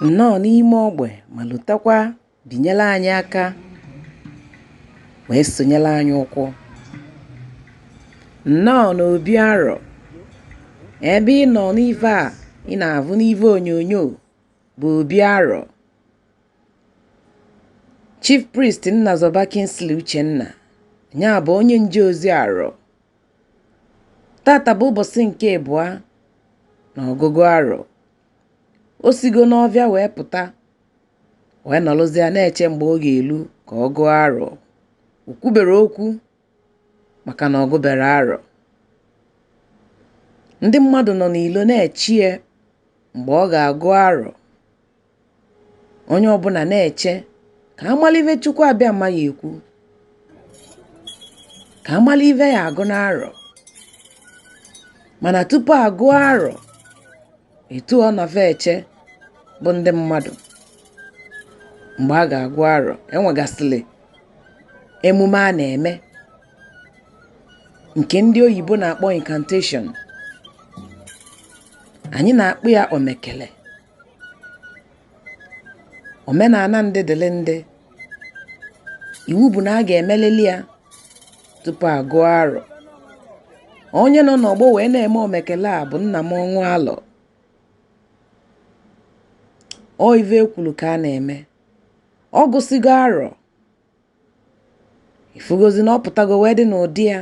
Nnọọ n'ime ogbe ma lotekwa binyela anyị aka wee sonyela anyị ụkwụ. Nnọọ n'obi Arọ, ebe ị nọ n'ife a ị na-avụ n'ife onyonyo bụ obi Arọ. Chief Priest Nnazoba Kingsley Uchenna ya bụ onye nje ozi Arọ. Tata bụ ụbọchị nke ịbụa na ọgụgụ arọ. O sigo n'ọvịa wee pụta wee nọrọzie na-eche mgbe ọ ga-elu ka ọ gụọ arọ. O kwubere okwu maka na ọ gụbere arọ. Ndị mmadụ nọ n'ilo na-eche ya mgbe ọ ga-agụ arọ. Onye ọbụla na-eche ka amala ife Chukwu Abịama ya ekwu, ka amala ife ya agụ n'arọ. Mana tupu agụọ arọ, etu ọ nọfe eche bụ ndị mmadụ mgbe a ga-agụ arọ, enwegasịrị emume a na-eme nke ndị oyibo na-akpọ incantation. Anyị na-akpọ ya omekele. Omenala ndị dịrị ndị. Iwu bụ na a ga-emelili ya tupu agụọ arọ. Onye nọ n'ọgbọ wee na-eme omekele a bụ nna m ọnwụ alọ. Ọ ife ekwuru ka a na-eme. Ọ gụsigo arọ. Ifugozi na ọ pụtago wee dị n'ụdị ya.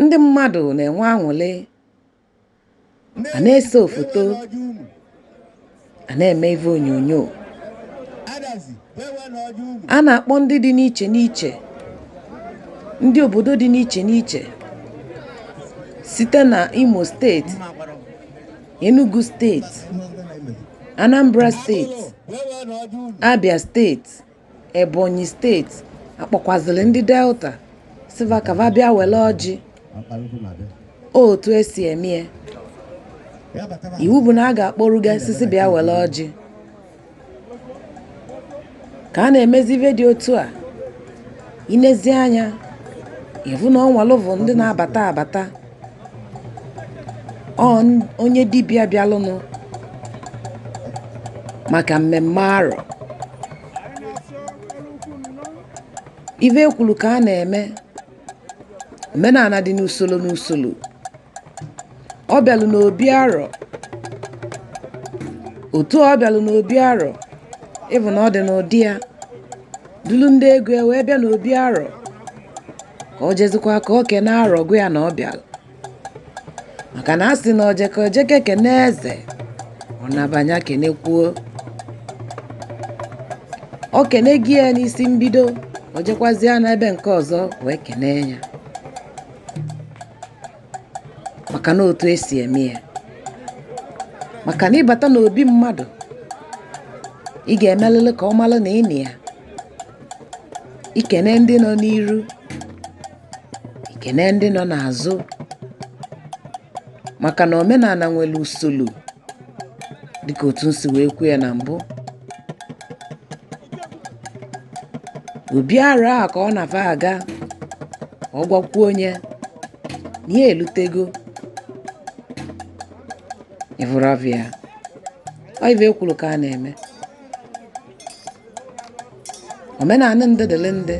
Ndị mmadụ na-enwe aṅụlị, a na-ese foto, a na-eme ife onyonyo. A na-akpọ ndị dị n'iche n'iche, ndị obodo dị n'iche n'iche site na Imo steeti, Enugu steeti, Anambra steeti, Abia steeti, Ebonyi steeti, akpọkwazịrị ndị Delta sịva ka va bịa were ọjị. Otu esi eme ya. Iwu bụ na a ga-akpọruga sisi bịa were ọjị. Ka a na-emezi ife dị otu a, i nezie anya, ịfụ na ọ nwalụvụ ndị na-abata abata. Ọ onye dibịa bịalụnụ maka mmemme arọ. Ife ekwuru ka a na-eme. Omenala dị n'usoro n'usoro. Ọ bịalụ n'obi arọ. Otu ọ bịalụ n'obi arọ, ịfụ na ọ dị n'ụdị ya. Dulu ndị ego ya wee bịa n'obi arọ ka o jezikwa ka o kene arọ gwa ya na ọ bịalụ. Maka na a sị na ojeke ojeke kene eze, ọ nabanya kenekwuo. O kene gị ya n'isi mbido, o jekwazịa n'ebe nke ọzọ wee kene ya. Maka na otu esi eme ya. Maka na ịbata n'obi mmadụ, ị ga-emelịlị ka ọ malụ na ị nọ ya. Ikene ndị nọ n'iru, ikene ndị nọ n'azụ. Maka na omenala nwere usoro dịka otu m si wee kwuo ya na mbụ. Obi arọ a ka ọ na-afa aga, ọ gwakwuo onye na ya elutego. Ịfụrụ ọfịa. Ọ ife ekwuru ka a na-eme. Omenala ndị dịrị ndị,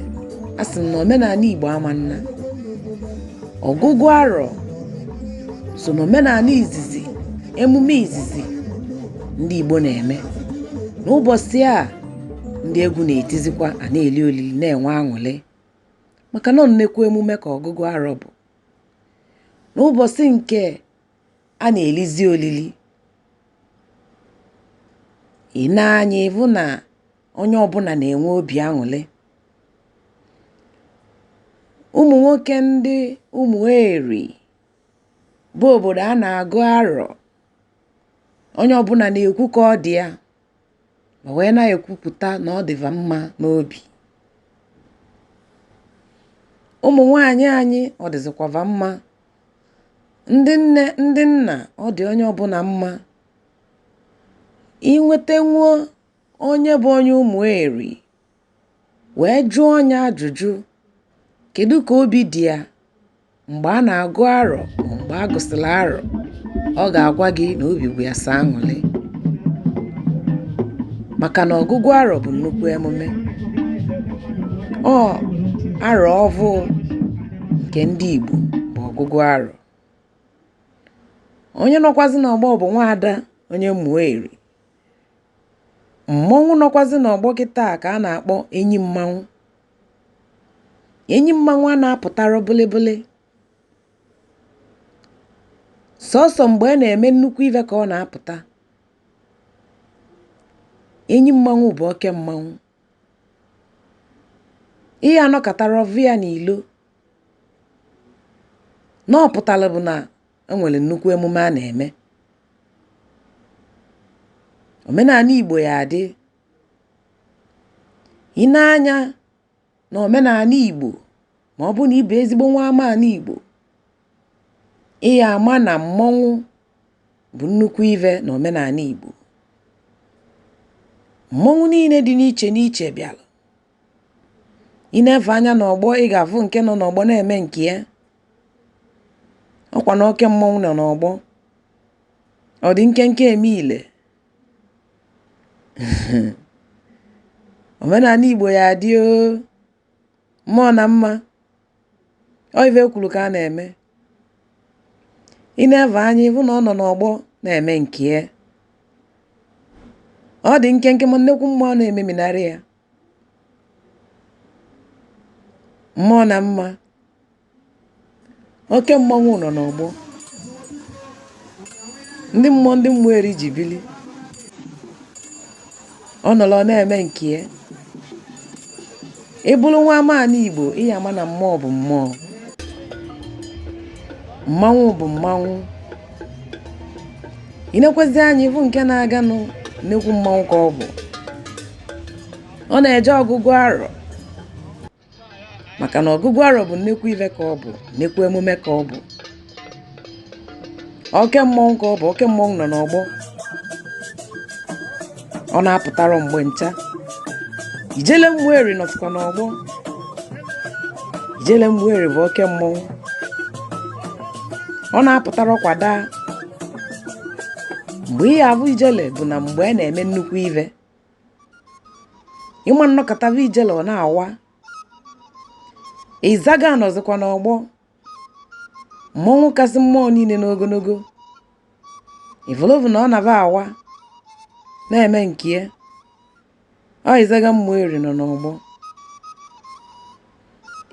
a sị m na omenala Igbo ama nna. Ọgụgụ arọ so n'omenala izizi, emume izizi ndị Igbo na-eme. N'ụbọchị a, ndị egwu na-etizikwa, a na-eli olili na-enwe aṅụlị maka na ọ nnekwu emume ka ọgụgụ arọ bụ. N'ụbọchị nke a na-elizi olili, i nee anya ịfụ na onye ọbụla na-enwe obi aṅụlị. Ụmụ nwoke ndị Ụmụeri bụ obodo a na-agụ arọ, onye ọbụla na-ekwu ka ọ dị ya ma wee na-ekwupụta na ọ dịva mma n'obi. Ụmụ nwaanyị anyị ọ dịzikwava mma. Ndị nne, ndị nna, ọ dị onye ọbụla mma. I nwetanwuo onye bụ onye Ụmụeri wee jụọ ya ajụjụ, kedu ka obi dị ya mgbe a na-agụ arọ ma mgbe a gụsịrị arọ, ọ ga-agwa gị na obi bụ ya sọ aṅụlị. Maka na ọgụgụ arọ bụ nnukwu emume. Ọ arọ ọvụụ nke ndị Igbo bụ ọgụgụ arọ. Onye nọkwazị n'ọgbọ bụ nwaada onye Ụmụeri. Mmọnwụ nọkwazị n'ọgbọ kịta ka a na-akpọ enyi mmanwụ. Enyi mmanwụ a na-apụtarọ bịlịbịlị. Sọsọ mgbe a na-eme nnukwu ive ka ọ na-apụta. Enyi mmanwụ bụ oke mmanwụ. Ihe anọkatarọ vụ ya n'ilo. Na ọ pụtalụ bụ na e nwere nnukwu emume a na-eme. Omenala Igbo ya adị. I nee anya na omenala Igbo ma ọ bụ na ị bụ ezigbo nwa amaala Igbo, ị ya ama na mmọnwụ bụ nnukwu ive na omenala Igbo. Mmọnwụ niile dị n'iche n'iche bịalụ. I nefe anya n'ọgbọ, ị ga-afụ nke nọ n'ọgbọ na-eme nke ya. Ọkwa na oke mmọnwụ nọ n'ọgbọ. Ọ dị nkenke eme ile. Omenala Igbo ya adị oo. Mmụọ na mma. Ọ ife e kwuru ka a na-eme. I nefe anya ị fụ na ọ nọ n'ọgbọ na-eme nke ya. Ọ dị nkenke ma nnekwu mmụọ na-ememinarị ya. Mmụọ na mma. Oke mmọnwụ nọ n'ọgbọ. Ndị mmụọ ndị Ụmụeri ji bili. Ọ nọrọ na-eme nke ya. Ị bụrụ nwa amaala Igbo, ị ya ama na mmụọ bụ mmụọ. Mmanwụ bụ mmanwụ. I nekwezi anya ị fụ nke na-aganụ nnekwu mmanwụ ka ọ bụ. Ọ na-eje ọgụgụ arọ. Maka na ọgụgụ arọ bụ nnekwu ive ka ọ bụ, nnekwu emume ka ọ bụ. Oke mmọnwụ ka ọ bụ, oke mmọnwụ nọ n'ọgbọ. Ọ na-apụtarọ mgbe ncha. Ijele Ụmụeri nọsịkwa n'ọgbọ. Ijele Ụmụeri bụ oke mmọnwụ. Ọ na-apụtarọ kwada. Mgbe ị ya-avụ ijele bụ na mgbe a na-eme nnukwu ive. Ị ma nnọkọta vụ ijele ọ na-awa. Ịzaga nọzikwa n'ọgbọ. Mmọnwụ kasị mmụọ niile n'ogologo. Ivolovu na ọ nava awa na-eme nke ya. Ọ Ịzaga Ụmụeri nọ n'ọgbọ.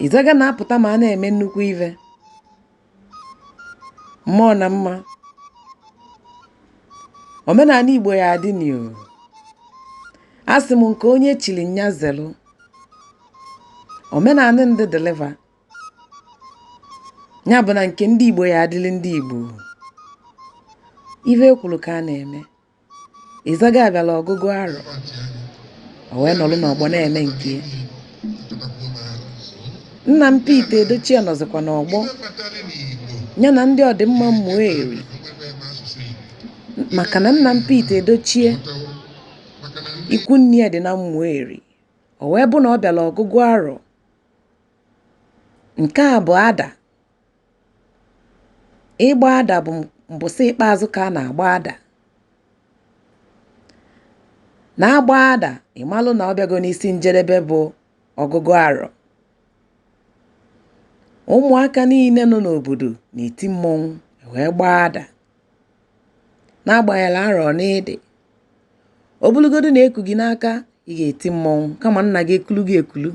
Ịzaga na-apụta ma a na-eme nnukwu ive. Mmụọ na mma. Omenala Igbo ya adị nio. Asị m nke onye chiri nya zelụ. Omenala ndị deliver. Ya bụ na nke ndị Igbo ya adịlị ndị Igbo. Ife e kwuru ka a na-eme. Ịzaga abịala ọgụgụ arọ. O wee nọrọ n'ọgbọ na-eme nke ya. Nna m Pete Edochie nọzikwa n'ọgbọ. Ya na ndị ọdịmma Ụmụeri. Maka na nna m Pete Edochie, ikwu nne ya dị na Ụmụeri. O wee bụ na ọ bịara ọgụgụ arọ. Nke a bụ ada. Ịgba ada bụ mbọsị ikpeazụ ka a na-agba ada. Na-agba ada, ị malụ na ọ bịago n'isi njedebe bụ ọgụgụ arọ. Ụmụaka niile nọ n'obodo na-eti mmọnwụ wee gbaa ada. N'agbanyeghị arọ n'ịdị. Ọ bụrụgodu na eku gị n'aka, ị ga-eti mmọnwụ kama nna gị ekulu gị ekulu.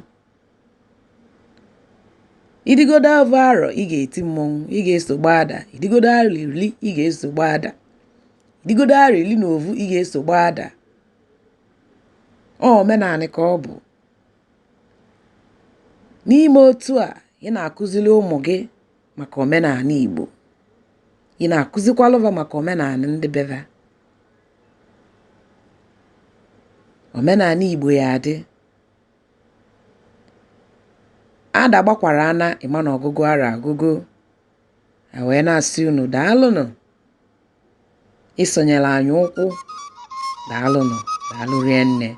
Ị dịgodo avụ arọ, ị ga-eti mmọnwụ, ị ga-eso gbaa ada. Ị dịgodo arọ iri, ị ga-eso gbaa ada. Ị dịgodo arọ iri na ovu, ị ga-eso gbaa ada. Ọ omenanị ka ọ bụ. N'ime otu a, ị na-akụziri ụmụ gị maka omenala Igbo. Ị na-akụzikwalụ va maka omenala ndị be va. Omenala Igbo ya adị. Ada gbakwara ana, ị ma na ọgụgụ arọ agụgo. Wee na-asị unu daalụnụ isonyere anyị ụkwụ. Daalụnụ, daalụ rinne.